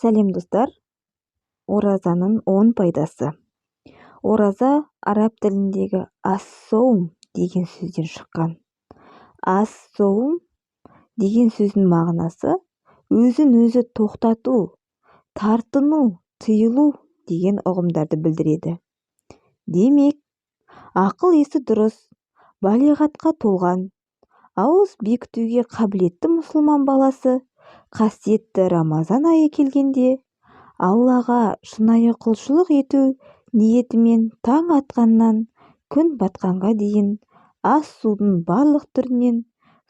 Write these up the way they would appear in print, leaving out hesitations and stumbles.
Сәлем, достар! Оразаның 10 пайдасы. Ораза араб тіліндегі ас-соум деген сөзден шыққан. Ас-соум деген сөздің мағынасы өзін-өзі тоқтату, тартыну, тыйылу деген ұғымдарды білдіреді. Демек, ақыл-есі дұрыс, балиғатқа толған, ауыз бекітуге қабілетті мұсылман баласы қасиетті Рамазан айы келгенде Аллаға шынайы құлшылық ету ниетімен таң атқаннан күн батқанға дейін ас-судың барлық түрінен,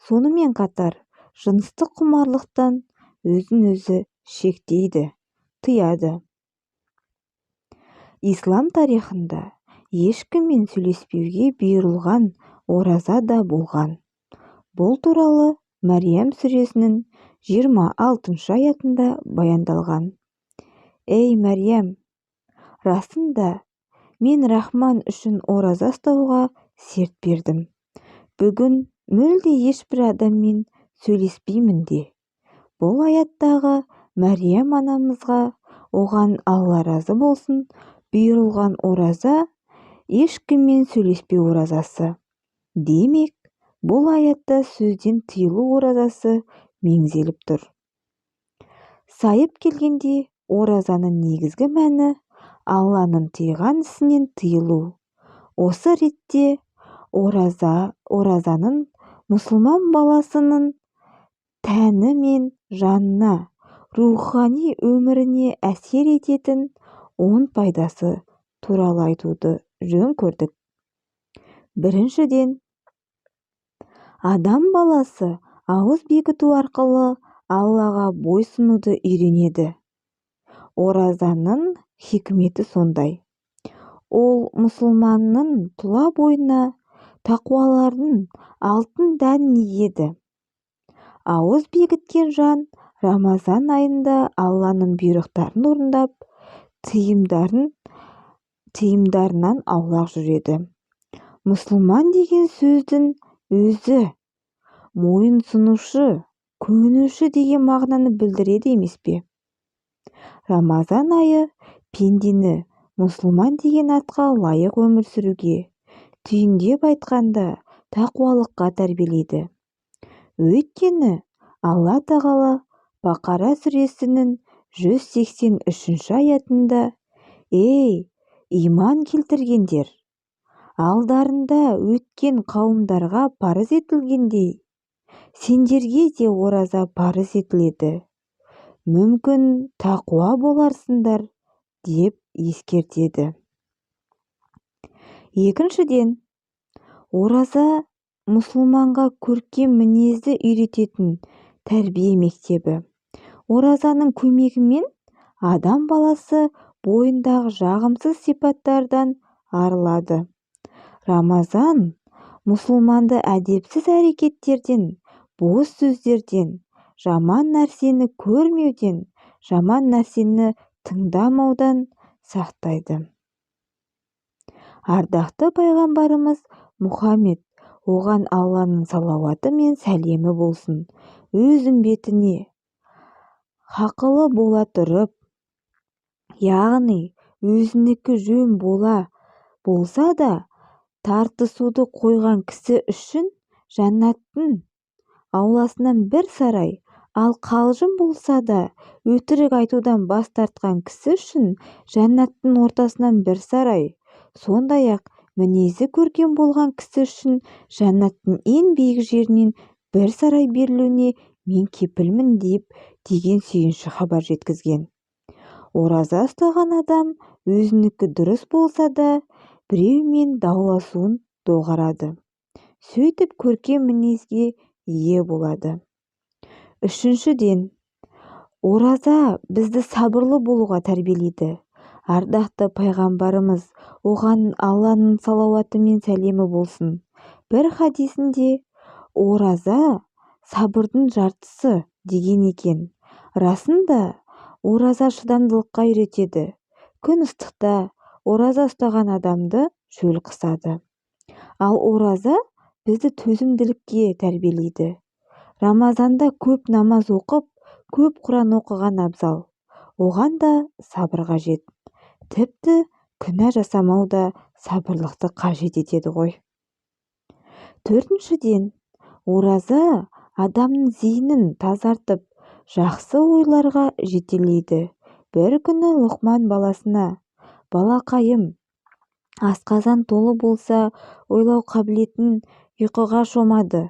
сонымен қатар жыныстық құмарлықтан өзін-өзі шектейді, тыяды. Ислам тарихында ешкіммен сөйлеспеуге бұйырылған ораза да болған. Бұл туралы Мәриям сүресінің 26 аятында баяндалған. Ей, Мәриям, расында мен Рахман үшін ораза ұстауға серт бердім. Бүгін мүлде ешбір адаммен сөйлеспеймін де. Бұл аяттағы Мәриям анамызға, оған Алла разы болсын, бұйырылған ораза ешкіммен сөйлеспеу оразасы. Демек, бұл аятта сөзден тыйылу оразасы меңзеліп тұр. Сайып келгенде, оразаның негізгі мәні Алланың тыйған ісінен тыйылу. Осы ретте оразаның мұсылман баласының тәні мен жанына, рухани өміріне әсер ететін 10 пайдасы туралы айтуды жөн көрдік. Біріншіден, адам баласы ауыз бекіту арқылы Аллаға бойсұнуды үйренеді. Оразаның хикметі сондай. Ол мұсылманның тұла бойына тақуалардың алтын дәнін егеді. Ауыз бекіткен жан Рамазан айында Алланың бұйрықтарын орындап, тыйымдарынан аулақ жүреді. Мұсылман деген сөздің өзі мойынсұнушы, көнуші деген мағынаны білдіреді емес пе? Рамазан айы пендені мұсылман деген атқа лайық өмір сүруге, түйіндеп айтқанда, тақуалыққа тәрбиелейді. Өйткені Алла Тағала Бақара сүресінің 183 аятында: «Ей, иман келтіргендер, алдарында өткен қауымдарға парыз етілгендей, сендерге де ораза парыз етіледі. Мүмкін тақуа боларсыңдар», деп ескертеді. Екіншіден, ораза мұсылманға көркем мінезді үйрететін тәрбие мектебі. Оразаның көмегімен адам баласы бойындағы жағымсыз сипаттардан арылады. Рамазан мұсылманды әдепсіз әрекеттерден, бос сөздерден, жаман нәрсені көрмеуден, жаман нәрсені тыңдамаудан сақтайды. Ардақты пайғамбарымыз Мұхаммед, оған Алланың салауаты мен сәлемі болсын, өз үмбетіне хақылы бола тұрып, яғни өзінікі жөн болса да тартысуды қойған кісі үшін жәннаттың ауласынан бір сарай, ал қалжың болса да өтірік айтудан бас тартқан кісі үшін жәннаттың ортасынан бір сарай, сондай-ақ мінезі көркем болған кісі үшін жәннаттың ең биік жерінен бір сарай берілуіне мен кепілмін деп деген сүйінші хабар жеткізген. Ораза ұстаған адам өзінікі дұрыс болса да біреумен дауласуын доғарады. Сөйтіп көркем мінезге ие болады. Үшіншіден, ораза бізді сабырлы болуға тәрбиелейді. Ардақты пайғамбарымыз, оған Алланың салауаты мен сәлемі болсын, бір хадисінде ораза сабырдың жартысы деген екен. Расында, ораза шыдамдылыққа үйретеді. Күн ыстықта ораза ұстаған адамды шөл қысады. Ал ораза бізді төзімділікке тәрбиелейді. Рамазанда көп намаз оқып, көп Құран оқыған абзал. Оған да сабыр қажет. Тіпті күнә жасамау да сабырлықты қажет етеді ғой. Төртіншіден, ораза адамның зейінін тазартып, жақсы ойларға жетелейді. Бір күні Лұқман баласына: «Балақайым, асқазан толы болса, ойлау қабілетін ұйқыға шомады.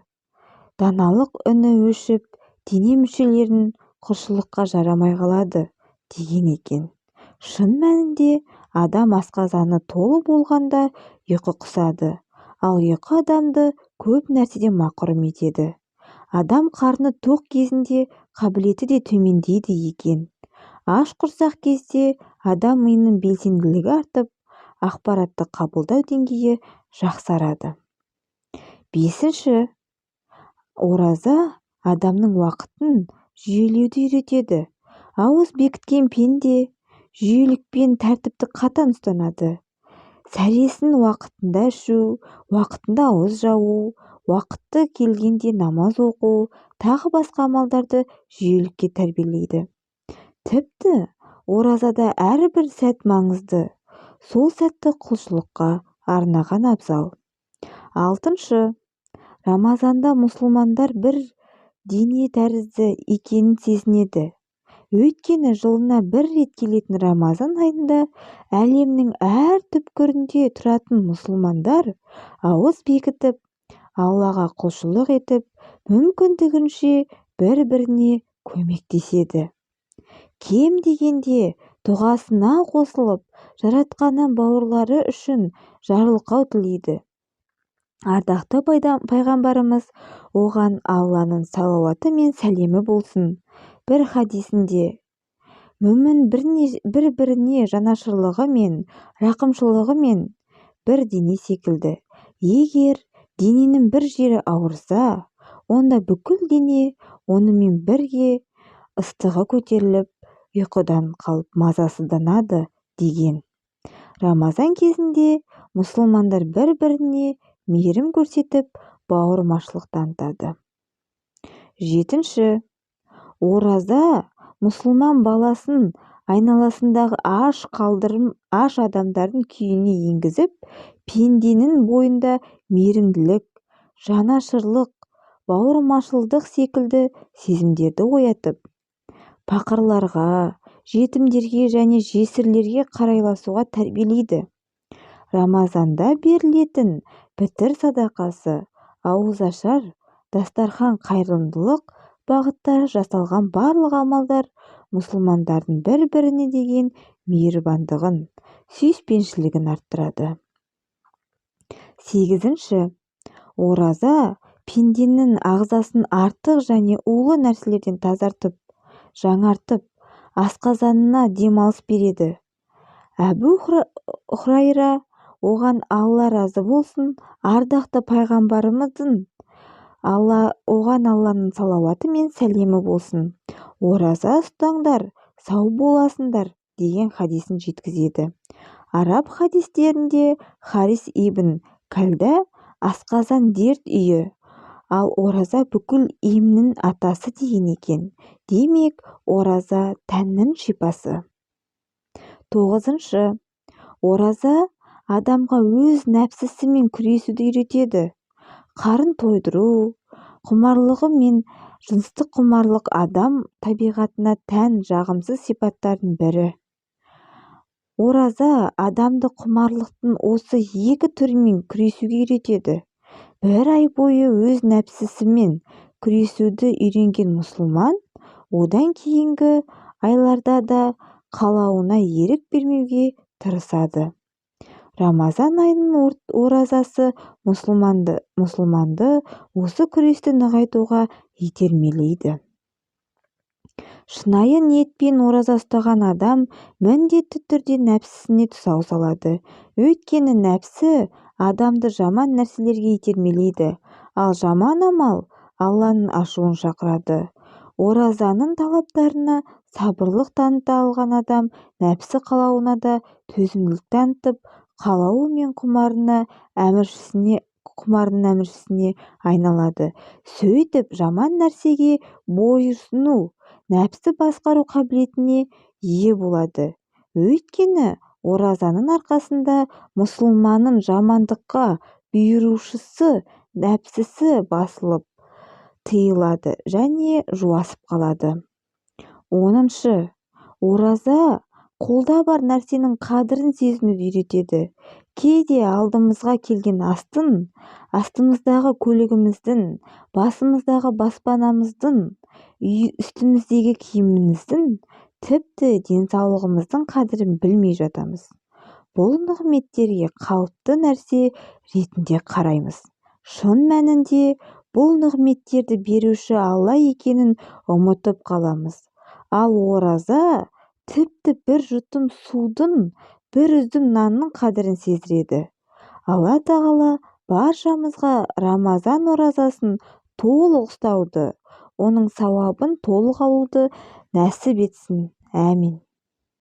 Даналық үні өшіп, дене мүшелерін құлшылыққа жарамай қалады», деген екен. Шын мәнінде адам асқазаны толы болғанда ұйқы құсады, ал ұйқы адамды көп нәрседен мақұрым етеді. Адам қарны тоқ кезінде қабілеті де төмендейді екен. Аш құрсақ кезде адам миының белсенділігі артып, ақпаратты қабылдау деңгейі жақсарады. Бесінші, ораза адамның уақытын жүйелеуді үйретеді. Ауыз бекіткен пенде жүйелік пен тәртіпті қатаң ұстанады. Сәресін уақытында ішу, уақытында ауыз жабу, уақыты келгенде намаз оқу, тағы басқа амалдарды жүйелікке тәрбиелейді. Тіпті оразада әрбір сәт маңызды. Сол сәтті құлшылыққа арнаған абзал. Алтыншы, Рамазанда мұсылмандар бір дене тәрізді екенін сезінеді. Өйткені жылына бір рет келетін Рамазан айында әлемнің әр түпкірінде тұратын мұсылмандар ауыз бекітіп, Аллаға құлшылық етіп, мүмкіндігінше бір-біріне көмектеседі. Кем дегенде дұғасына қосылып, жаратқаннан бауырлары үшін жарылқау тілейді. Ардақты пайғамбарымыз, оған Алланың салауаты мен сәлемі болсын, бір хадисінде: «Мүмін бір-біріне жанашырлығы мен рақымшылығымен бір дене секілді. Егер дененің бір жері ауырса, онда бүкіл дене онымен бірге ыстығы көтеріліп, ұйқыдан қалып мазасызданады», деген. Рамазан кезінде мұсылмандар бір-біріне мейірім көрсетіп, бауырмашылық танытады. Жетінші, ораза мұсылман баласын айналасындағы аш адамдардың күйіне енгізіп, пенденің бойында мейірімділік, жанашырлық, бауырмашылдық секілді сезімдерді оятып, пақырларға, жетімдерге және жесірлерге қарайласуға тәрбиелейді. Рамазанда берілетін пітір садақасы, ауызашар, дастархан қайырымдылық бағытта жасалған барлық амалдар мұсылмандардың бір-біріне деген мейірбандығын, сүйіспеншілігін арттырады. Сегізінші, ораза пенденің ағзасын артық және улы нәрселерден тазартып, жаңартып, асқазанына демалыс береді. Әбу Хурайра, оған Алла разы болсын, ардақты пайғамбарымыздың, оған Алланың салауаты мен сәлемі болсын, «Ораза ұстаңдар, сау боласыңдар», деген хадисін жеткізеді. Араб хадистерінде Харис ибн Калда асқазан дерт үйі, ал ораза бүкіл емнің атасы деген екен. Демек, ораза тәннің шипасы. Тоғызыншы, ораза адамға өз нәпсісімен күресуді үйретеді. Қарын тойдыру құмарлығы мен жыныстық құмарлық адам табиғатына тән жағымсыз сипаттардың бірі. Ораза адамды құмарлықтың осы екі түрімен күресуге үйретеді. Бір ай бойы өз нәпсісімен күресуді үйренген мұсылман, одан кейінгі айларда да қалауына ерік бермеуге тырысады. Рамазан айының оразасы мұсылманды осы күресті нығайтуға итермелейді. Шынайы ниетпен ораза ұстаған адам міндетті түрде нәпсісіне тұсау салады. Өйткені нәпсі адамды жаман нәрселерге итермелейді, ал жаман амал Алланың ашуын шақырады. Оразаның талаптарына сабырлық таныта алған адам нәпсі қалауына да төзімділік танытып, қалауы мен құмарының әміршісіне айналады. Сөйтіп, жаман нәрсеге бойұсыну нәпсі басқару қабілетіне ие болады. Өйткені оразаның арқасында мұсылманның жамандыққа бұйырушысы нәпсісі басылып, тыйылады және жуасып қалады. 10. Ораза қолда бар нәрсенің қадірін сезінуді үйретеді. Кейде алдымызға келген астын, астымыздағы көлігіміздің, басымыздағы баспанамыздың, үстіміздегі киіміміздің, тіпті денсаулығымыздың қадірін білмей жатамыз. Бұл нығметтерге қалыпты нәрсе ретінде қараймыз. Шын мәнінде бұл нығметтерді беруші Алла екенін ұмытып қаламыз. Ал ораза тіпті бір жұтым судың, бір үзім нанның қадірін сездіреді. Алла Тағала баршамызға Рамазан оразасын толық ұстауды, оның сауабын толық алуды нәсіп етсін. Әмин.